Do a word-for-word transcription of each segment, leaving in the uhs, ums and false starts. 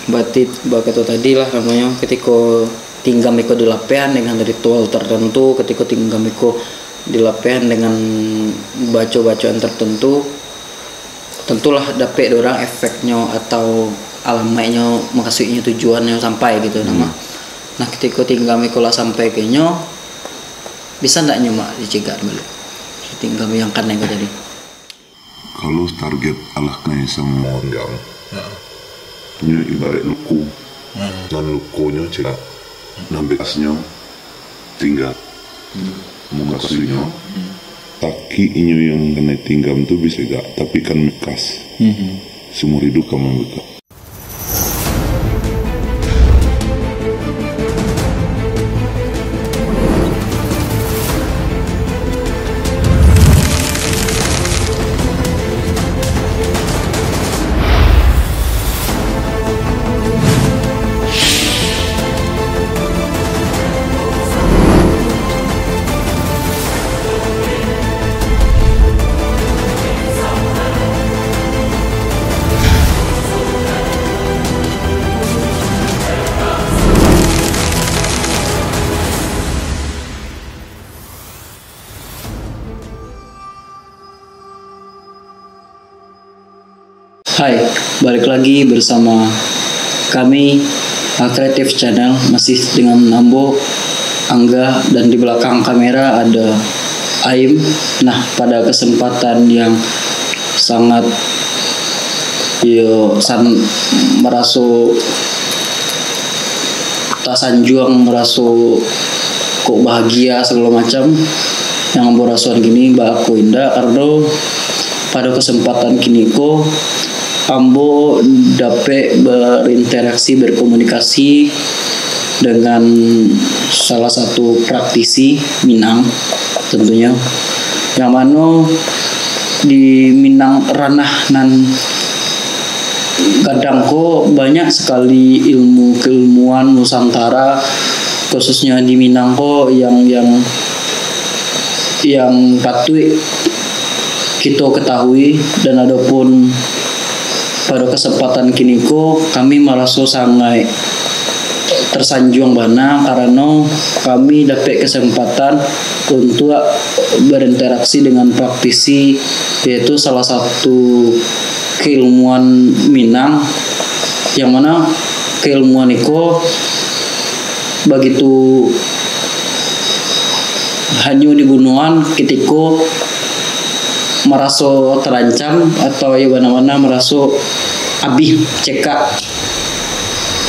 Berarti bakato tadi lah namonyo, ketiko tinggam iko dilapehan dengan ritual tertentu, ketiko tinggam iko dilapehan dengan baco-bacoan tertentu, tentulah dapek dek urang efeknyo atau alamaiknyo, makasuiknyo, tujuannyo sampai gitu, hmm, nama. Nah, ketiko tinggam iko lah sampai ka inyo, bisa ndak nyo mak dicegak baliak? Tinggam yang kanai ko tadi. Kalau target alah kanai samo tinggam, ha, nyo ibarat luko. Hmm. Nan lukonyo cegak, nan bekasnyo tingga. Hmm. Mukasuiknyo, hmm, takik inyo yang kanai tinggam tu bisa cegak, tapi kan bekas. Hmm. Seumur hidup ka mambekak. Hai, balik lagi bersama kami, uh, Creative Channel, masih dengan ambo, Angga, dan di belakang kamera ada Aim. Nah, pada kesempatan yang sangat, yo, san-, maraso tasanjuang, maraso kok bahagia sagalo macam yang ambo rasoan kini, baa kok indak, karano pado kasempatan kini ko ambo dapek berinteraksi, berkomunikasi dengan salah satu praktisi Minang, tentunyo, yang mano di Minang, ranah nan gadang ko banyak sakali ilmu keilmuan Nusantara, khususnyo di Minang ko yang, yang, yang patuik kito ketahui, dan adopun pado kasempatan kini ko kami maraso sangaik tersanjuang bana karano kami dapek kasempatan untuak berinteraksi dengan praktisi, yaitu salah satu keilmuan Minang, yang mana keilmuan iko bagitu hanyo digunoan ketiko maraso tarancam atau iyo bana-bana maraso abih cekak,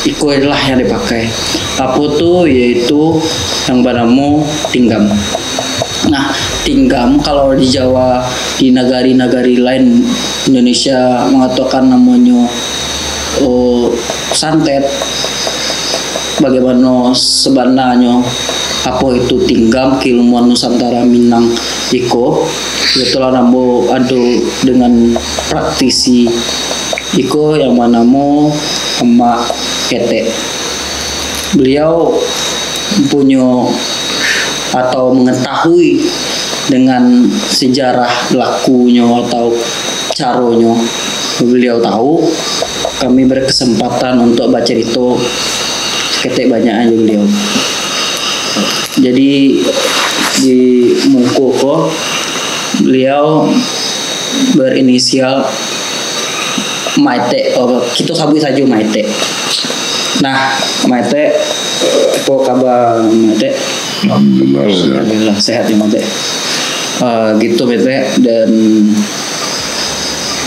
iko lah yang dipakai. Apo tu? Yaitu yang banamo tinggam. Nah, tinggam kalau di Jawa, di nagari-nagari lain Indonesia mangatokan namonyo, oh, santet. Bagaimana sebenarnyo apo itu tinggam keilmuan Nusantara Minang iko? Kebetulan ambo ado dengan praktisi iko yang banamo Amak Ketek. Beliau punyo atau mengetahui dengan sejarah lakunyo atau caronyo. Beliau tahu, kami berkesempatan untuk bacarito ketek banyak aja beliau. Jadi, di muko ko, beliau berinisial Maitek, oh, kito sabuik sajo Maitek. Nah, Maitek, apo kaba Maitek? Alhamdulillah, sehat. Alhamdulillah, sehat ya, Maitek. Eh, gitu, Maitek. Dan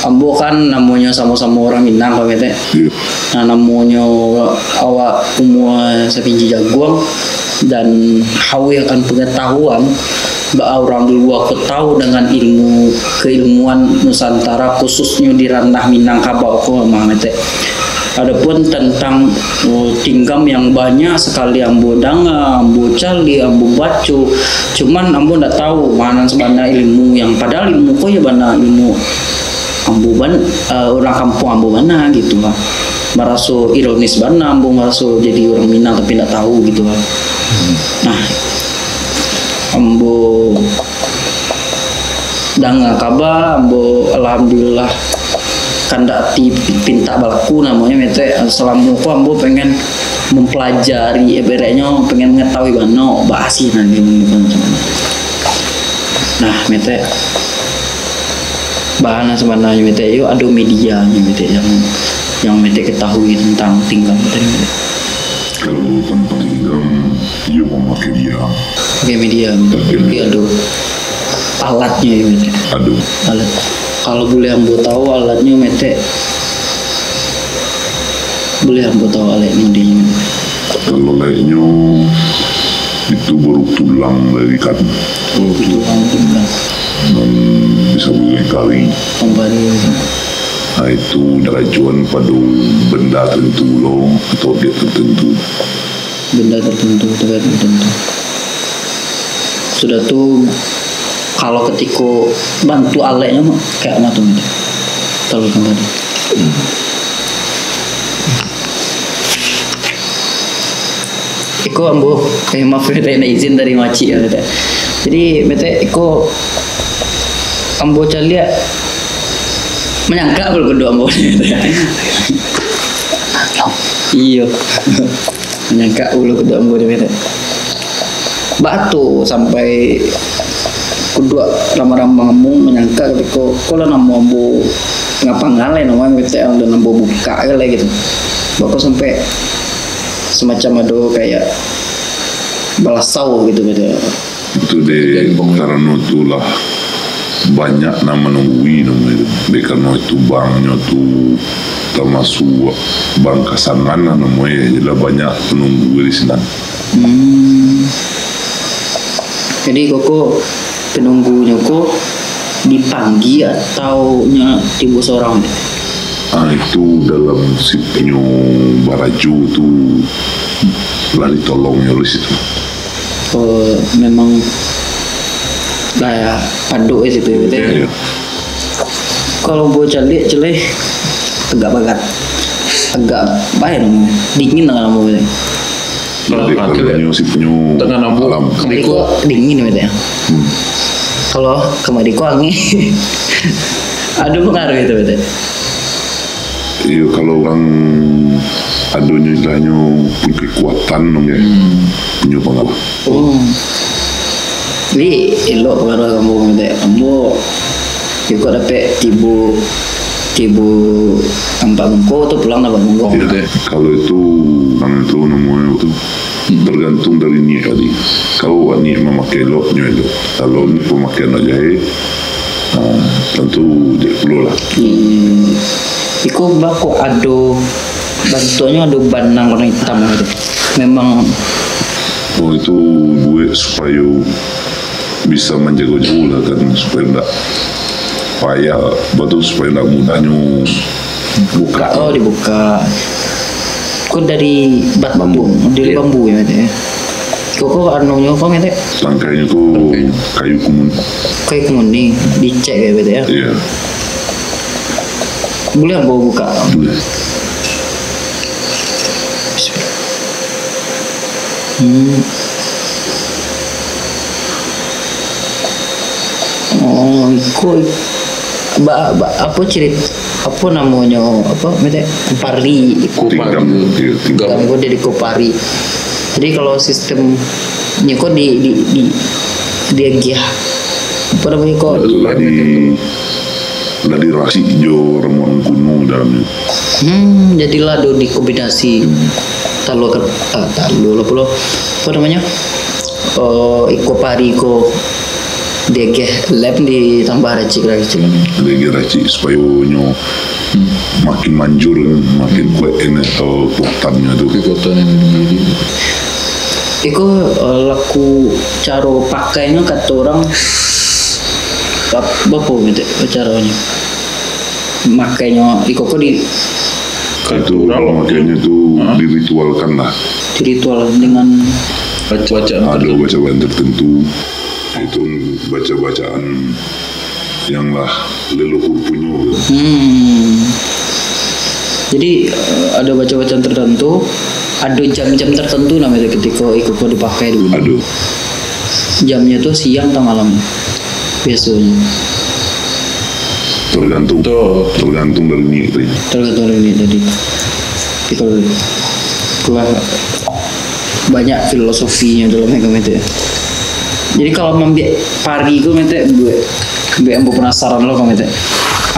ambo kan namonyo samo-samo urang Minang, Maitek. Iya. Nah, namonyo awak umua sapinci jaguang dan hawih akan pengetahuan, baa urang di lua ko tahu dengan ilmu, keilmuan Nusantara, khususnyo di ranah Minangkabau ko, Maitek. Adapun tentang, oh, tinggam yang banyak sakali ambo danga, ambo caliak, ambo baco, cuman ambo ndak tahu ma nan sabana ilmu yang, padahal ilmu ko ya bana ilmu ambo ban-, eh, urang kampuang ambo bana gitu lah. Maraso ironis bana ambo maraso jadi urang Minang tapi ndak tahu gitu lah. Nah, ambo danga kaba, ambo alhamdulillah kandak ti pintak balaku namonyo, Mete. Salamo ko ambo pengen mempelajari, ibaratnyo pengen mengetahui bana baa sih nan di, macam mano. Nah, Mete, bahan nan sabananyo, Mete, yo ado medianyo, Mete, yang, yang Mete ketahui tentang tingkah Mete, Mete. Kalau tentang tingkah, iyo mamakai dia. Pakai media, Mete. Tapi ado alatnyo, yo, Mete. Ado. Alat. Kalau buliah ambo tahu alatnyo, Mete, buliah ambo tahu alatnyo di, Mete? Kalau alatnyo, itu baru tulang dari ikan. Oh, tulang, tulang. Nan bisa buliah kari. Kambari. Nah, itu dirajoan pado benda tantu lo, atau objek tantu. Benda tantu, tarkait tantu. Sudah tu, kalau katiko bantuak alatnyo, kayak ma tu, Mete? Kalau kambari. Iko ambo, eh, maaf, Mete, nak izin dari makcik, Mete. Jadi, Mete, iko ambo caliak manyangkak kalau kudo ambo. Iyo. Manyangkak bulu kuduak ambo di Mete. Baa tu sampai kuduak rambang-rambang ambo manyangkak katiko ko lah namo ambo ngapa ngalai namo Mete, dan ambo bukak kan lai gitu. Baa ko sampai semacam ado kayak balasau gitu, Mete. Itu dek, karano tu lah banyak nan manunggui namo itu. Dek karano itu bangnyo tu tamasuak bang kasangan lah namo e. Jadi lah banyak panunggu di sinan. Hmm. Jadi koko penunggunyo ko dipanggia atau nyo tibo sorang? Ah, itu dalam sipnyo barajo tu lah ditolong nyo di situ. Oh, memang lah paduk di situ, Mete. Iyo. Kalau ambo caliak, celeh, agak barat. Agak, apo yo namonyo? Dingin lah ambo, Mete. Kalau Jadi, pakai kalau nyo sipnyo tangan ambo alam. Kamari ko dingin, Mete. Hmm. Kalau kamari ko angin. Ado pangaruh itu, Mete. Iyo, kalau urang adonyo istilahnyo punyo kekuatan, namo e. Hmm. Punyo pangaruh. Oh. Jadi, elok kalau ambo mintak ambo, iko dapek tibo, tibo ampek bungko tu pulang dapek bungko. Iyo, kalau itu, namo itu, namonyo tu, tergantung dari niat tadi. Kalau awak niat mamakai elok, nyo elok. Kalau niat pamakaian nak jahek, ah, tantu jahek pulo lah. Hmm. Iko bako ado bantuaknyo ado banang warna itam gitu. Memang. Oh, itu buek supayo bisa manjago jauah lah kan, supayo ndak payah, batu supayo ndak mudahnyo buka. Oh, dibuka. Ko dari bat-, bambu. Dari Iyo. Bambu yo, Mete, yo. Ko, ko anunyo ko, Mete? Tangkainyo ko Tangkainyo. Kayu kumuni. Kayu kumuni, dicek yo, Mete, yo? Iyo. Buliah ambo buka? Buliah. Hmm. Oh, iko ba-, ba-, apo cirit-, apo namonyo, apo, Mete? Pari. Tinggang, iyo, tinggang. Tinggang ko dari ko pari. Jadi, kalau sistemnyo ko di, di, di, diagiah, apo namonyo ko? Lah di, lah diracik jo ramuan kuno dalamnyo. Hmm, jadilah ado dikombinasi. Hmm. Talua ker-, ah, talua lah pulo. Apo namonyo? Oh, iko pari ko diagiah lem ditambah racik-racik. Hmm, diagiah racik supayo nyo makin manjur, makin kuat kena, eh, kekuatannyo tu. Kekuatan yang lebih. Iko, eh, laku caro pakainyo kato urang, ap-, bapo gitu caronyo? Makainyo iko ko di Itu urang kalau makainyo tu Ha? Diritualkan lah. Diritual dengan Baca-bacaan Ada tertentu. Bacaan tertentu. Itu baca-bacaan yang lah leluhur punyo. Hmm. Jadi, eh, ada baca-bacaan tertentu, ada jam-jam tertentu namanya ketika iko ko dipakai dulu. Ada. Jamnya tu siang atau malam biasanya. Tergantung. Betul. Tergantung dari niat tadi. Tergantung dari niat tadi. Itulah, itulah banyak filosofinya dalam agama itu, ya. Jadi kalau mambiak pari ko, mete, buat, buat ambo penasaran lo, mete.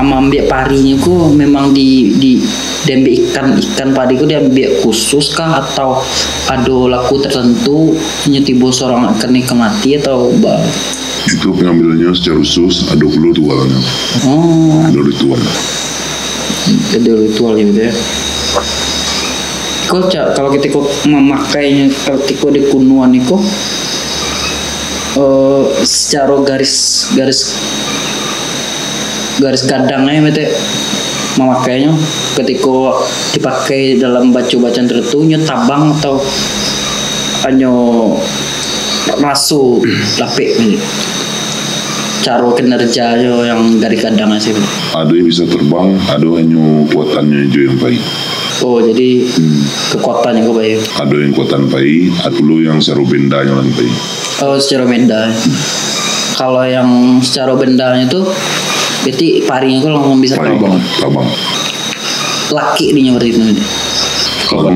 Mambiak parinyo ko memang di, di, diambiak ikan, ikan pari ko diambiak khusus kah, atau ado laku tertentu, inyo tibo sorang ikan ni ka mati, atau ba- Itu pengambilannya secara khusus, ado pulo ritualnya. Oh. Ado ritual. Ado ritual gitu, ya. Ko, Cak, kalau kita ko mamakainyo, kalau kita ko di kunuan iko, eh, secara garis, garis, garis gadang aja, mete, mamakainyo, ketika dipakai dalam baco-bacaan tertentu, nyo tabang atau hanyo raso lapek ni. Caro kinerja yo yang dari gadang aja. Ado yang bisa terbang, ado hanyo kuatannya aja yang pai. Oh, jadi Hmm. kekuatannya kau pai. Ado yang kuatan pai, ado pulo yang secara benda yang lain pai. Oh, secara benda. Kalau yang secara bendanya tu, berarti parinya tu langsung bisa Pai, terbang. Tabang. Laki dia berarti itu. Kalau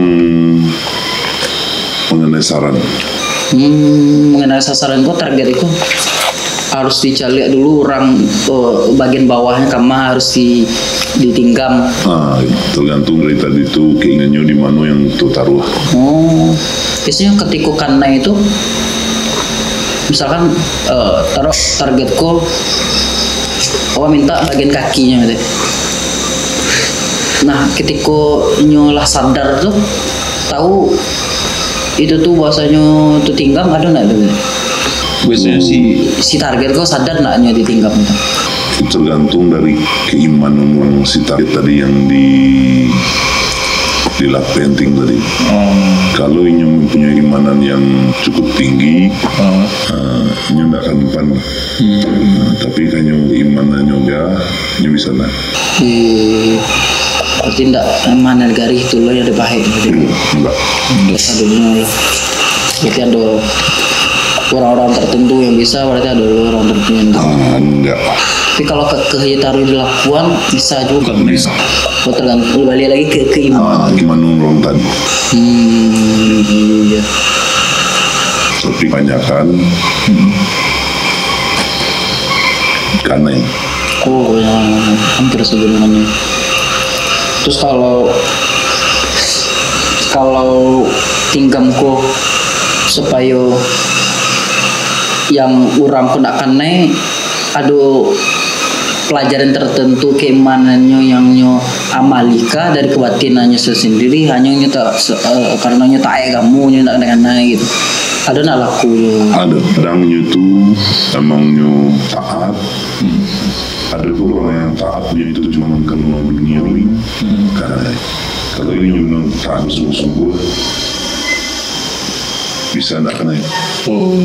mengenai saran. Hmm, mengenai sasaran ko, target itu harus dicaliak dulu orang, eh, bagian bawahnya kama harus di, ditinggam. Ah, tergantung dari tadi tu keinginannya di mana yang tu taruh. Oh, biasanya ketika kanai itu, misalkan, eh, taruh target ko, awak minta bagian kakinya gitu. Nah, ketika nyo lah sadar tu, tahu itu tu bahwasanyo tu tinggam, ada nak tu? Biasanya si Si target ko sadar nak nyo ditinggam tu? Tergantung dari keimanan orang si target tadi yang di, di lapeh ting tadi. Hmm. Kalau inyo mempunyai keimanan yang cukup tinggi, Hmm. ah, inyo ndak akan mempan. Hmm. Ah, tapi kalau inyo keimanannyo rendah, inyo bisa lah. Di, berarti ndak, mana negari tu lo yang ada baik gitu. Hmm, enggak. Ndak ada lo. Berarti ada orang-orang tertentu yang bisa, berarti ada orang tertentu yang enggak. Ah, enggak. Tapi kalau kekeh taruh di lakuan, bisa juga. Bisa. Oh, tergantung, balik lagi ke keimanan. Ah, keimanan orang tadi. Hmm, iya. Tapi kebanyakan Hmm. kanai. Oh, yang hampir sebenarnya. Terus kalau, kalau tinggam ko supaya yang urang ko nak kanai, ado pelajaran tertentu keimanannyo yang nyo amalika dari kebatinannyo sendiri, hanyo nyo tak se-, eh, karena nyo taat agamo, nyo nak kanai gitu. Ado nak laku nyo? Ado. Kadang nyo tu emang nyo taat. Hmm. Ado pulo urang yang taatnyo itu cuma karena duniawi. Hmm. Karena kalau inyo memang taat sungguh-sungguh, bisa ndak kanai. Oh.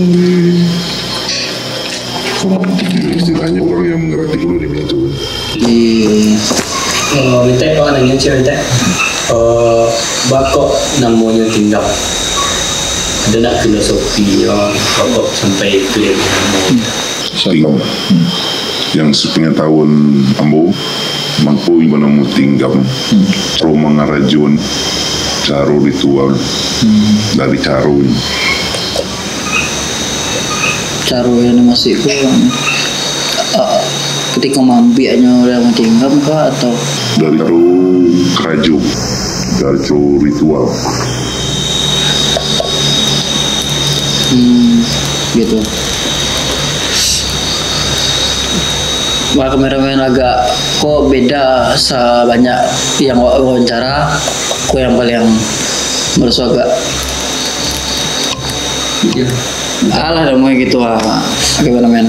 Kurang. Istilahnyo urang yang mangarati dulu di itu. Di Oh, minta kau nanya cik, minta. Oh, baa kok namonyo tinggam? Ado ndak filosofinyo, baa kok sampai itu jadi namo? Tinggam. Yang sepengetahuan ambo, mangko banamo tinggam. Hmm. Caro mangarajoan, caro ritual, Hmm. dari caro. Caro yang dimaksud tu, ah, ketika maambiaknyo dari tinggam kah atau? Dari caro karajo, dari caro ritual. Hmm, gitu. Wah, kameramen agak kok beda sabanyak yang wa-, wawancara, kok yang paling meraso agak Iya. Alah, dah mulai gitu, ah. Kameramen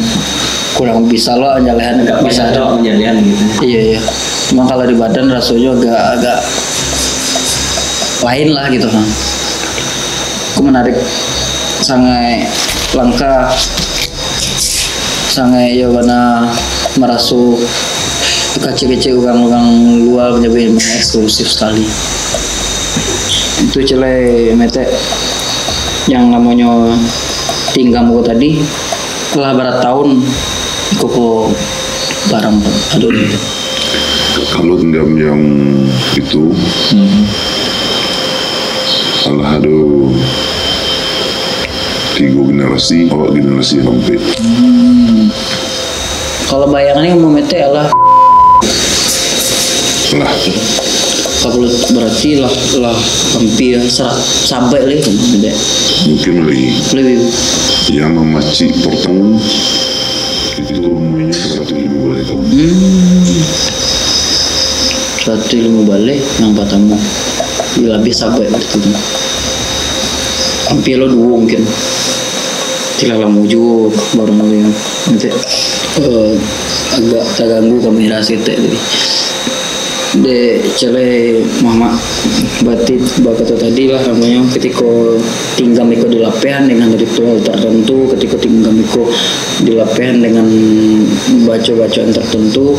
kurang bisa lo menjalehan, Agak bisa banyak lo menjalehan gitu. Iya, iya. Cuma kalau di badan rasanya agak, agak lain lah gitu, ha. Aku menarik sangat langka, sangat ya bana maraso kecek-kecek urang-urang lua jadi eksklusif sekali. Itu celai metek yang namonyo tinggam ko tadi, lah bara tahun iko ko barang tu. Aduh. Kalau tinggam yang itu, hmm, alah ado tigo generasi, awak generasi yang kaampek. Hmm. Kalau bayangan ni umur mete alah. Lah. Kalau berarti lah, lah hampir serat-, sabaik lah itu, tidak? Mungkin lebih. Lebih. Yang mamacik pertama itu umurnya seratus lima baleh tahun. Hmm. Seratus lima baleh yang pertama. Lebih sabaik berarti tu. Hampir lo duo mungkin. Tilah lamo juo baru mulai. Nanti, eh, agak taganggu kamera saketek tadi. Dek, calai Muhammad, berarti bakato tadi lah namonyo, ketiko tinggam iko dilapehan dengan ritual tertentu, ketiko tinggam iko dilapehan dengan baco-bacoan tertentu,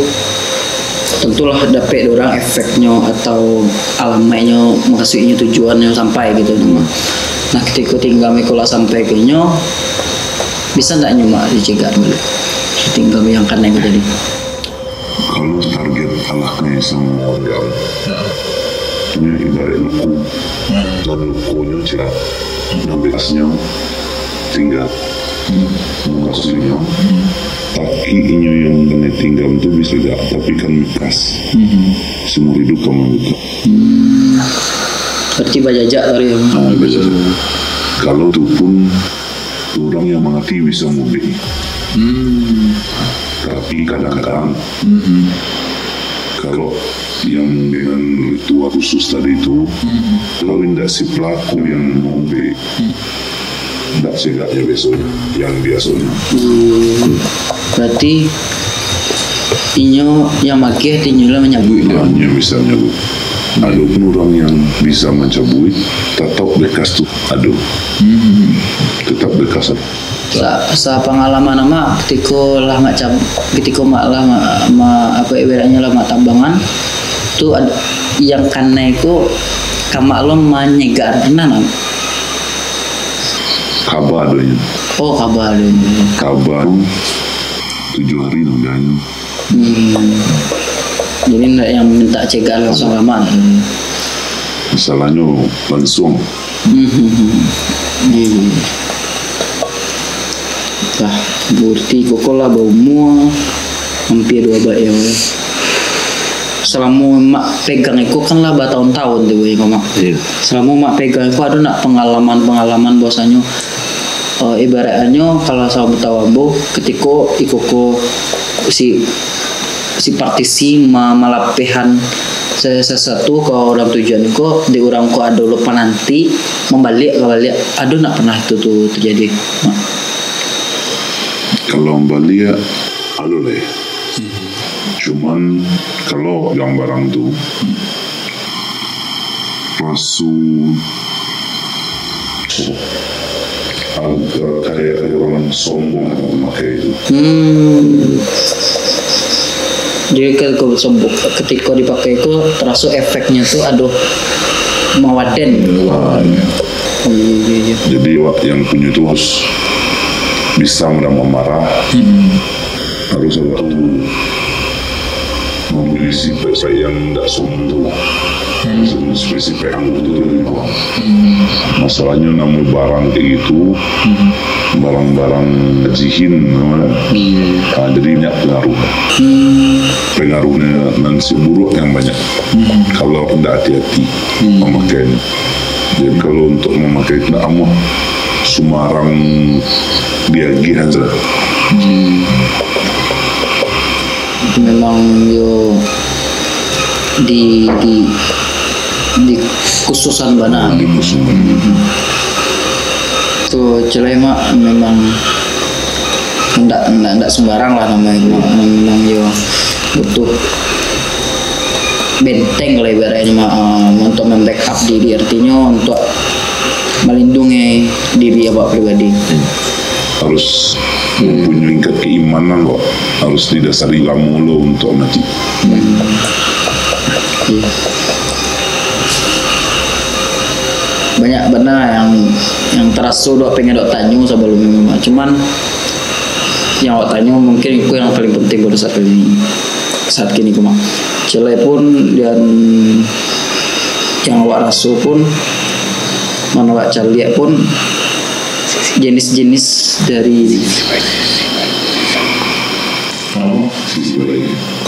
tentulah dapek dek urang efeknyo atau alamaiknyo, maksudnyo, tujuannyo sampai gitu. Nah, ketiko tinggam iko lah sampai ka inyo, bisa ndak nyo mak dicegak baliak? Tinggam yang kanai ko tadi. Kalau target alah kanai samo urang, inyo ibarat luko, dan lukonyo cegak, nan bekasnyo tingga. Mukasuiknyo, taki inyo yang kanai tinggam tu bisa cegak, tapi kan bekas. Seumur hidup ka mambekak. Berarti bajajak tadi ya? Ah, bajajak. Kalau tu pun urang yang mangarati bisa maubek. Hmm. Tapi kadang-kadang, kalau yang dengan ritual khusus tadi tu, kalau indak si pelaku yang maubek, indak cegaknyo biasonyo, yang biasonyo. Hmm. Berarti inyo yang makeh, inyo lah manyabuik. Nah, inyo bisa manyabuik. Ado pun urang yang bisa mancabuik, tatap bekas tu ado. Hmm. Tatap bekas ado. Sa-, sapangalaman Amak, ketiko lah mak cab-, ketiko mak lah ma-, ma-, apa ibaratnyo lah mak tabangan, tu ad-, yang kanai ko ka mak lo manyegak, pernah ndak? Kaba adonyo. Oh, kaba adonyo. Kaba tu tujuah hari nudahnya. Hmm. Jadi ndak yang minta cegak langsung ka mak. Masalahnyo langsung. Hmm. Lah, berarti koko lah baumua hampir duo abad ya. Salamo mak pegang iko kan lah batahun-tahun tu, ya, Mak. Iya. Salamo mak pegang iko, ado ndak pangalaman-pangalaman bahwasanyo, eh, ibaratnyo kalau sabatau ambo, ketiko iko ko si, si partisi ma-, malapehan se-, sesuatu ka urang tujuan ko, di urang ko ado lo pananti, mambaliak ka baliak, ado ndak pernah itu tu terjadi, Mak? Kalau mambaliak, ado lah. Cuman, kalau gambaran tu, raso agak kayak urang sombong mamakai itu. Hmm. Jadi, kalau sombong, ketiko dipakai tu, taraso efeknyo tu, aduh, mawaden. Mawaden. Iya, iya, iya. Jadi, awak yang punyo tu harus bisa menahan marah. Hmm. Harus awak tu mampunyoi sifat-sifat yang indak sombong tu. Hmm. Sifat-sifat yang tu. Hmm. Masalahnyo, namo barang kayak gitu, hmm, barang-barang jihin namonyo. Iya. Ah, jadi banyak pengaruh. Hmm. Pengaruhnyo nan si buruak yang banyak. Hmm. Kalau indak hati-hati, hmm, mamakainyo. Jadi, kalau untuk mamakai tu, ndak amuah sumarang diagiahan sajo. Hmm. Itu memang yo di, di, di khususan bana. Hmm, di khususan. Hmm. Tu, calai, Mak, memang ndak, ndak, ndak sembarang lah namonyo, Mak. Memang yo butuh benteng lah ibaratnyo, Mak, ah, untuk membackup diri, artinyo untuk melindungi diri awak pribadi. Hmm. Harus, hmm, mempunyoi tingkat keimanan, kok. Harus didasari ilmu lo untuk mati. Hmm. Iya. Banyak bana yang, yang taraso dok pengen dok tanyo sabalum ini, Mak. Cuman, Yang awak tanyo mungkin iko yang paling penting pada saat kini, saat kini ko, Mak. Ciek lai pun, dan yang awak raso pun, nan awak caliak pun, jenis-jenis dari,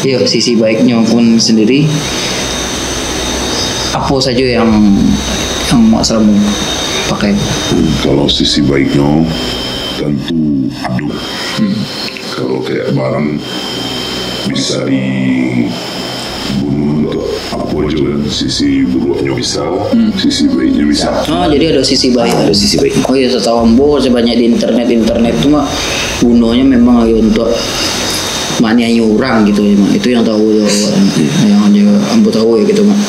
iyo, sisi baiknyo pun sendiri. Apo sajo yang, yang Mak Salamo pakai? Kalau sisi baiknyo, tantu ado. Kalau kayak barang bisa dibunuh untuk apo ajo kan, sisi buruaknyo bisa, sisi baiknyo bisa. Oh, jadi ado sisi baik. Ado sisi baik. Oh iyo, satahu ambo, sabanyak di internet-internet tu mah, gunonyo memang yo untuk maniayo urang gitu ya, Mak. Itu yang tahu yo, yang aja ambo tahu ya gitu, Mak.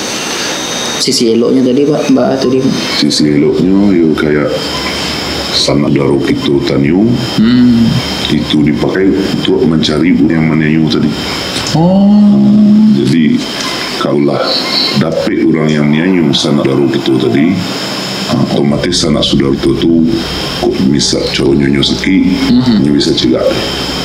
Sisi eloknyo tadi, Pak, Mbak tadi, Pak. Sisi eloknyo yo kayak sanak daro kito tanyo, itu dipakai untuk mancari urang yang maniayo tadi. Oh. Jadi, kalau lah dapek urang yang niayo sanak daro kito tadi, otomatis sanak sudaro kito tu, kok misal caronyo nyo sakik, nyo bisa cegak.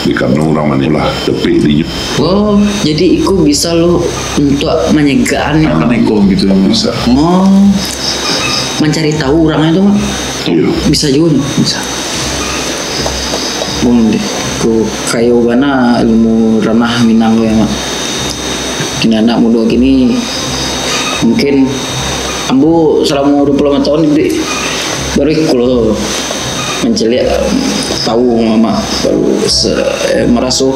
Dikarano urang maniayo lah dapek dinyo. Oh, jadi iko bisa lo untuk manyegaan. Akan iko gitu ya, Mak? Bisa. Oh, mancari tahu urang itu, Mak? Iyo. Bisa juo, Mak? Bisa. Bung deh, ko kayo bana ilmu ranah Minang ko ya, Mak. Kini anak mudo kini, mungkin ambo salamo duo puluah limo tahun di, baru iko lo mancaliak, tahu, Mak, baru se-, eh, maraso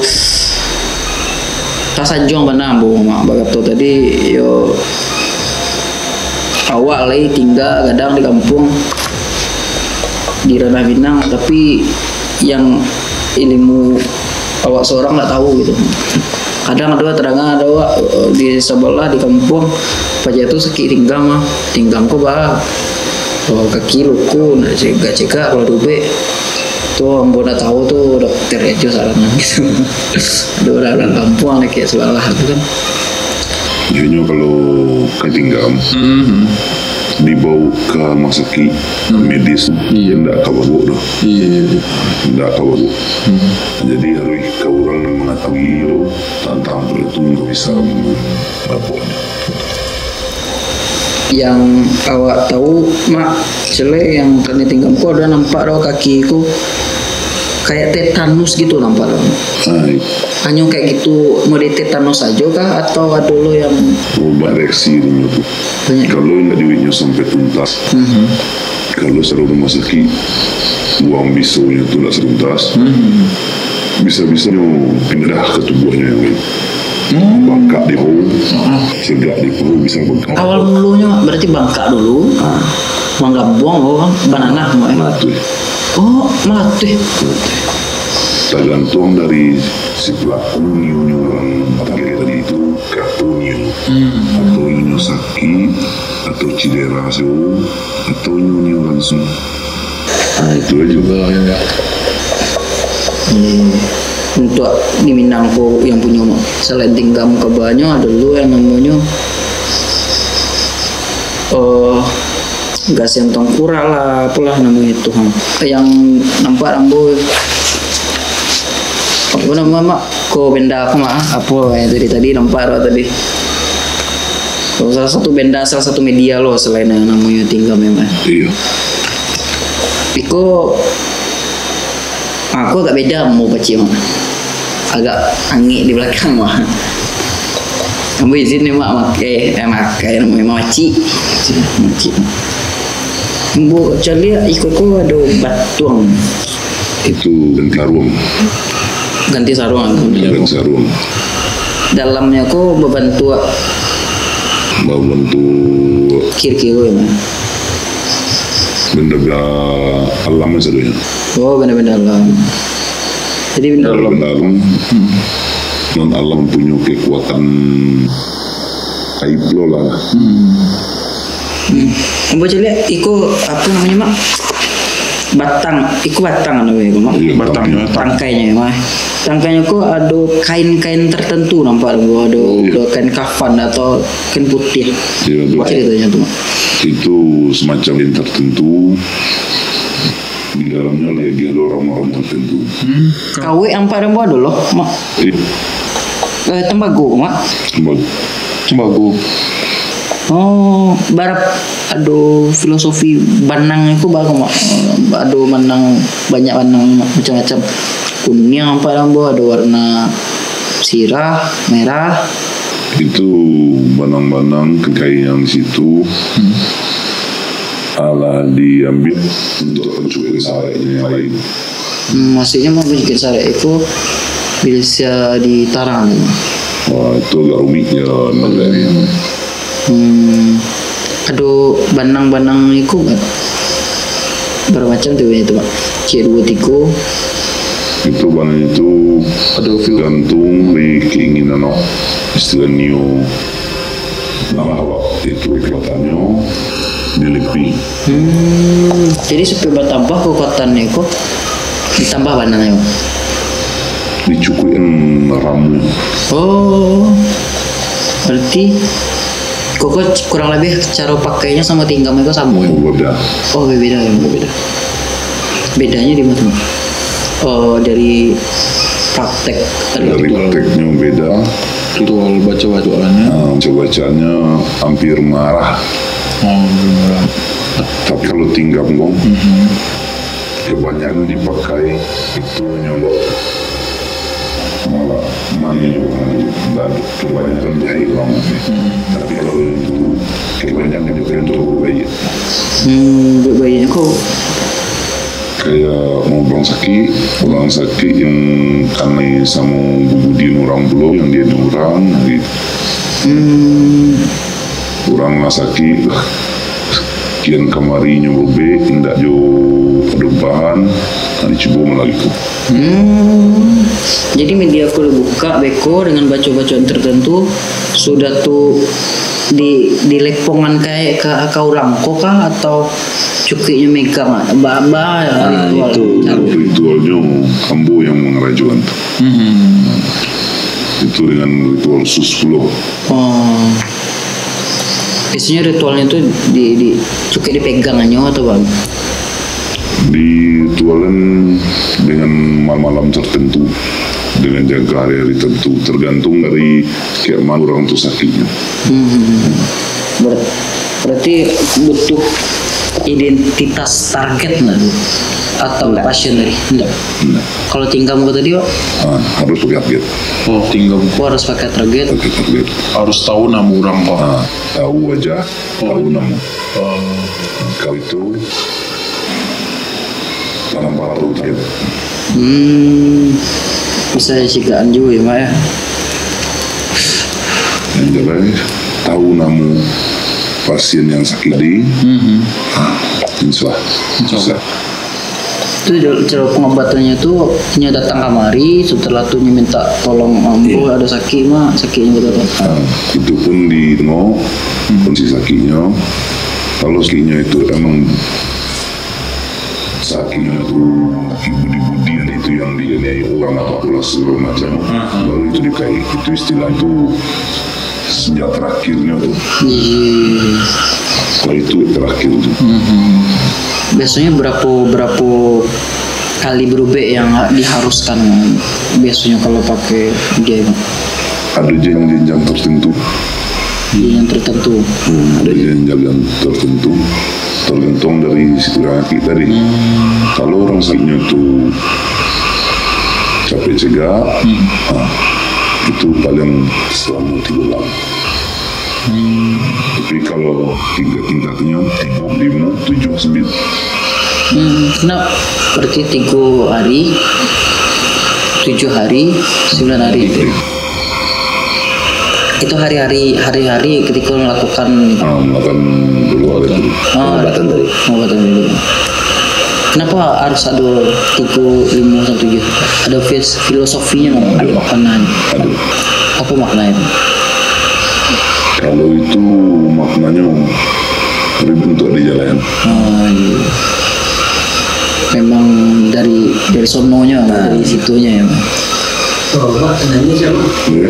tasanjuang bana ambo, Mak, bakato tadi, yo, awak lai tingga kadang di kampuang, di ranah Minang, tapi yang ilmu awak sorang ndak tahu gitu. Kadang ado tadanga ado awak, eh, di sabalah di kampuang, paja tu sakik tinggam ah. Tinggam ko ba, oh, kaki luko, nak cegak-cegak kalau diubek. Tu ambo ndak tahu tu dokter aja sarangan gitu. Ado urang-urang kampuang dekat sabalah tu kan. Inyo kalau ka tinggam, dibawa ka rumah sakik medis, iyo, ndak ka babuak doh. Iyo, iyo, iyo. Ndak ka babuak. Jadi, harus ka urang nan mangatahui lo tantang pado tu, ndak bisa babuak. Yang awak tahu, Mak, cele yang kena tinggam ko ado nampak doh kaki ko kayak tetanus gitu nampak doh. Ai. Hanyo kayak gitu, mode tetanus sajo kah, atau ado lo yang... Oh, banyak reaksi inyo tu. Banyak. Kalau indak diuiknyo sampai tuntas, kalau saluruh rumah sakit, uang bisonyo tu ndak tuntas, bisa-bisanyo pindah ka tubuahnyo yang lain. Bangkak di paha, segak di paha bisa bangkak. Awal mulonyo berarti bangkak dulu, manggabuang, oh, bananah, Mak, eh? Malatuih. Oh, malatuih. Tagantuang dari si pelaku nio-nio urang batangkai tadi tu, ka apo nio. Atau inyo sakik, atau cidera sajo, atau inyo nio langsung. Ah, itu aja. Iya, iya. Hmm. Untuk di Minang ko yang punyo, Mak, selain tinggam kabanyo, ado lo yang namonyo, eh, gasian tongkurap lah, apolah namonyo tu, ha. Yang nampak ambo, apo namo, Mak? Ko benda ko, Mak, apo yang tadi, tadi nampak tu tadi. Salah satu benda, salah satu media lo selain yang namonyo tinggam, ya, Mak. Iya. Iko, ah, ko agak beda ambo pacik, Mak. Agak angek di balakang, Mak. Ambo izin ni, Mak, makai, eh, makai, memang macik. Macik. Ambo caliak iko ko ado batuang. Itu ganti saruang. Ganti saruang. Ganti saruang. Dalamnyo ko babantuak. Babantuak. Kiro-kiro, ya, Mak. Benda-benda alam sajo. Oh, benda-benda alam. Jadi benda alam. Benda alam. Hmm. Non alam punyo kekuatan aib lo lah. Hmm. Hmm. Ambo caliak, iko apo namonyo, Mak? Batang, iko batang namonyo, Mak? Iya, batang, batang. Tangkainyo, Mak. Tangkainyo ko ado kain-kain tertentu nampak tu, ado, oh, iya, ado kain kafan atau kain putih. Iya, betul. Caritonyo tu, Mak. Itu semacam kain tertentu. Di dalamnyo lagi ado ramuan-ramuan tertentu. Hmm. Kawek ampak rambu ado lo, Mak? Eh. Eh, tembago, Mak? Tembago. Tembago. Oh, barap ado filosofi banang itu baru, Mak. Ado banang, banyak banang, Mak, macam-macam. Kuniang ampak rambu, ado warna sirah, merah. Itu banang-banang kekayaan situ. Hmm. Alah diambiak untuak pancukuik sarek yang lain. Hmm, maksudnyo mah pancukuik sarek itu bisa ditarang. Wah, itu agak rumik ya, Bang Dari. Hmm, ado banang-banang iko kan? Bara macam tu, banyak tu, Mak. Cek duo tigo. Itu banang itu ado fil- gantung di keinginan awak. Istilah nio. Nah, awak itu kekuatannyo dilepi. Hmm, jadi supaya batambah kekuatan iko, ditambah banang yo. Dicukuikan ramu. Oh, berarti koko kurang lebih cara pakainyo samo tinggam iko samo yo? Oh, beda. Oh, beda yo. Beda. Bedanya di mana? Oh, dari praktek Dari prakteknyo beda. Ritual baca-bacaannya. Ah, baca-bacaannya hampir marah. Oh, hampir marah. Tapi kalau tinggam ko, kebanyakan dipakai itu nyolok malah mani orang, dan kebanyakan jahit orang. Tapi kalau itu kebanyakan dipakai untuk baik. Hmm, baik-baik ko. Kayak mau urang sakik, urang sakik yang kanai samo bubudian urang pulo, yang dia urang, gitu. Hmm. Urang lah sakik lah. Kian kamari nyo robek, indak jo pado bahan, nak dicubo malah gitu. Hmm. Jadi media ko dibuka beko dengan baco-bacoan tertentu, sudah tu di, dilepongan kayak ka, ka urang ko kah, atau cukuiknyo megang, ba, ba, Ah, ritual. Itu. Ritualnyo ambo yang mangarajoan tu. Hmm. Itu dengan ritual sus pulo. Oh. Biasanya ritualnya tu di, di, cukuik dipegang aja atau bang? Diritualan dengan malam-malam tertentu, dengan jangka hari-hari tertentu, tergantung dari kayak mana orang tu sakitnya. Hmm. Ber-, berarti butuh identitas target nggak tu? Atau Nggak. pasien tadi? Nggak. Nggak. Kalau tinggam ko tadi, Pak? Ah, harus pakai target. Oh, tinggam. Oh, harus pakai target. Pakai target. Harus tahu nama orang, Pak. Ah, tahu aja, Oh. tahu nama. Oh. Kalau itu, tanam paru target. Hmm, bisa cigaan juga ya, Mak, ya? Yang jelas, tahu nama pasien yang sakit tadi. Mhm. Ah, insya Allah. Insya Allah. Bisa. Tu cara, cara pengobatannya tu, nyo datang kamari, setelah tu nyo minta tolong, "Ambo Iya. ada sakit, Mak, sakitnya," gitu tu. Ah, itu pun ditengok Hmm. kondisi sakitnya. Kalau sakitnya itu emang sakitnya tu sakit budi-budi, itu yang dianiaya orang apa pula segala macam, Ah, ah. baru itu dikaik. Itu istilah itu senjata terakhirnya tu. Iya. Kalau itu terakhir tu. Mhm. Biasanya berapa, berapa kali berubek yang ha-, diharuskan biasanya kalau pakai dia itu? Ada jenjang-jenjang tertentu. Jenjang tertentu. Hmm, ada jenjang-jenjang tertentu. Tergantung dari si urang sakit tadi. Hmm. Kalau orang sakitnya tu capek cegak, Hmm. ah, itu paling selama tiga bulan. Hmm. Tapi kalau tingkat-tingkatnya, tiga, lima, tujuh, sembilan. Hmm, kena berarti tiga hari, tujuh hari, sembilan hari. Iya. Itu hari-hari, hari-hari ketika melakukan Ah, melakukan dulu ada tu. Ah, Pengobatan tadi. pengobatan dulu. Kenapa harus ada tiga, lima, sama tujuh? Ada fis-, filosofinya nggak? Ada. Ada maknanya. Ada. Apa maknanya? Kalau itu maknanya ribut untuk di jalan. Ah, iya. Memang dari, dari sononya, Nah. dari situnya ya. Oh, Mak, nanya siapa? Iya.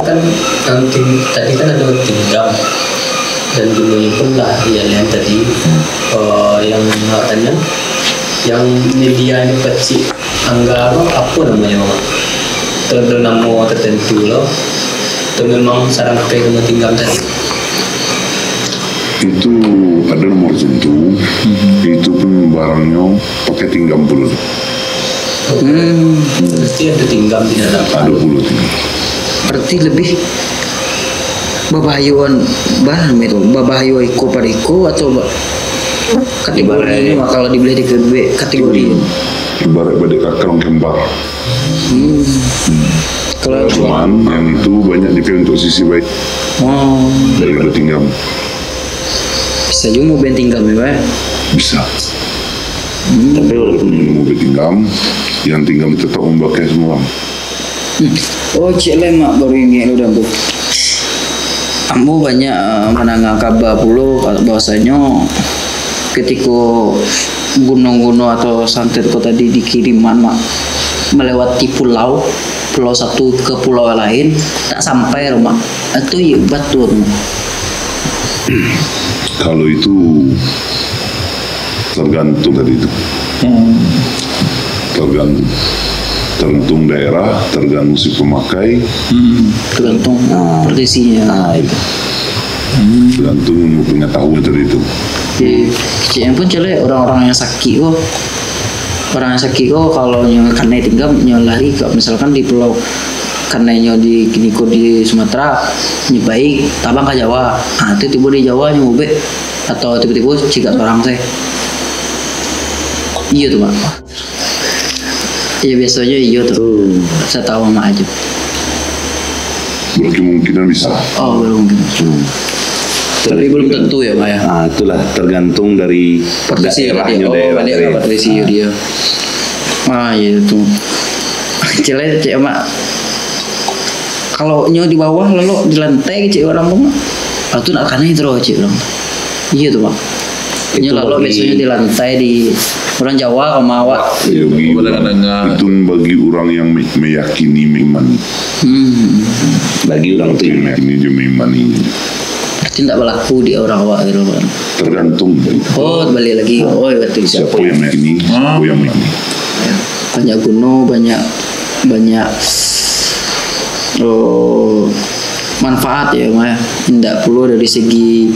Kan, kan ting-, tadi kan ada tinggam dan dulunya pun lah, ya, yang tadi, eh, yang Mak tanya, Yang media ni pacik angga tu, apo namonyo, Mak? Atau ado namo tertentu lo? Atau memang sadang pai ka tinggam tadi? Itu ado namo tertentu, itu pun barangnyo pakai tinggam pulo. Hmm. Pasti ado tinggam di dalam. Ado pulo tinggam. Berarti lebih babahayoan, bah, itu, babahayo iko pado iko atau ba-, kategori Ibarat ini mah kalau dibeli di kedua kategori. Ibarat badek kakang kembar. Hmm. Kalau Cuman yang itu banyak dipakai untuk sisi baik. Oh. Dari tinggam. Bisa juga mau band tinggam ya, Pak? Bisa. Hmm. Tapi walaupun ilmu batinggam, yang tinggam tetap memakai semua. Hmm. Oh, cek lai, Mak, baru ingat lo dah, Bu. Ambo banyak, eh, mandanga kaba pulo, bahwasanyo ketiko guno-guno atau santet ko tadi dikiriman, Mak, melewati pulau, pulau satu ke pulau lain, tak sampai, Mak. Itu iyo batua tu, Mak. Kalau itu tergantung tadi tu. Hmm. Tergantung. Tergantung daerah, tergantung si pemakai. Hmm. Tergantung Ah. Kondisinya. Ah, itu. Hmm. Tergantung ilmu pengetahuan tadi tu. Di keciknya pun, cele, orang-orang yang sakit ko, orang yang sakit ko, kalau nyo kanai tinggam, nyo lari, kalau misalkan di pulau kanai nyo di kiniko di Sumatera, nyo baik, tabang ka Jawa. Ah, tu tibo di Jawa nyo ubek, atau tibo-tibo cigak sorang se. Iyo tu, Mak. Iyo, biasonyo iyo tu. Hmm. Satahu Mak aja. Berkemungkinan bisa. Oh, belum mungkin. Hmm. Tapi belum tentu ya, Mak, ya? Ah, itulah tergantung dari Partisi daerahnyo, tadi. Oh, daerah balik dari ke partisi dia. Ah, iya tu. Cele, cek, Mak. Kalau nyo di bawah, lalu di lantai, cek, orang tu, Mak. Ah, tu nak kanai terus, cek, orang. Iya tu, Mak. Nyo lalu biasonyo di lantai, di orang Jawa ka ma awak. Iyo, bagi Orang orang, Menengah. Itu bagi orang yang me-, meyakini, mengimani. Hmm. Bagi orang tu. Yang meyakini jo mengimani. Berarti ndak berlaku di orang awak tu, Mak. Tergantung. Oh, balik lagi. Oh, berarti siapa yang meyakini, siapa yang meyakini. Banyak guno, banyak, banyak, oh, manfaat ya, Mak, ya. Indak pulo dari segi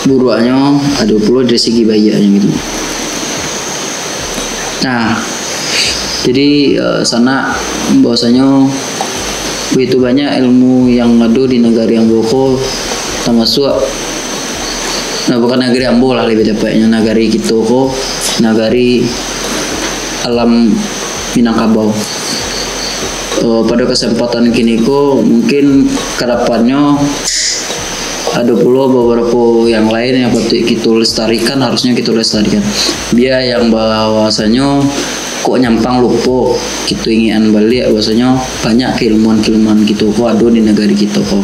buruaknyo, ado pulo dari segi baiaknyo gitu. Nah, jadi, eh, sanak, bahwasanyo begitu banyak ilmu yang ado di nagari ambo ko, tamasuak, nah, bukan nagari ambo lah, lebih tepatnyo nagari kito ko, nagari alam Minangkabau. Eh, pada kesempatan kini ko, mungkin ke depannyo ado pulo beberapa yang lain yang patut kito lestarikan, harusnyo kito lestarikan. Bia yang bahwasanyo kok nyampang lupo, kito ingekan baliak bahwasanyo banyak keilmuan-keilmuan kito ko ado di nagari kito ko.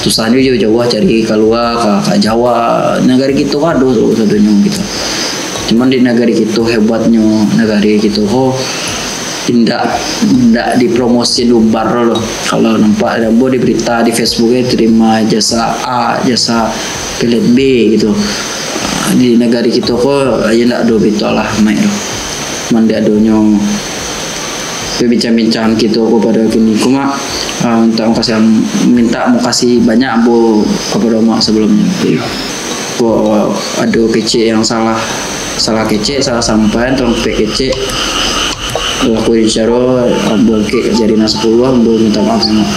Susah juo jauah-jauah cari kalua ka, ka Jawa. Nagari kito ko ado tu sadonyo gitu. Cuman di nagari kito, hebatnyo nagari kito ko indak, indak dipromosi lumbar lo. Kalau nampak ambo di berita di Facebook, eh, terima jasa A, jasa pelet B gitu. Di nagari kito ko, ayo ndak ado bito lah, Mak, tu. Cuman di adonyo perbincangan-bincangan kito ko pado kini ko, Mak, ah, minta makasih, minta makasih banyak ambo kapado Mak sebelumnyo. Iyo. Kok ado kecek yang salah, salah kecek, salah sampaian, tolong pek kecek. Laku insya Allah, ambo kek jadi nan sapuluah, ambo minta maaf, Mak.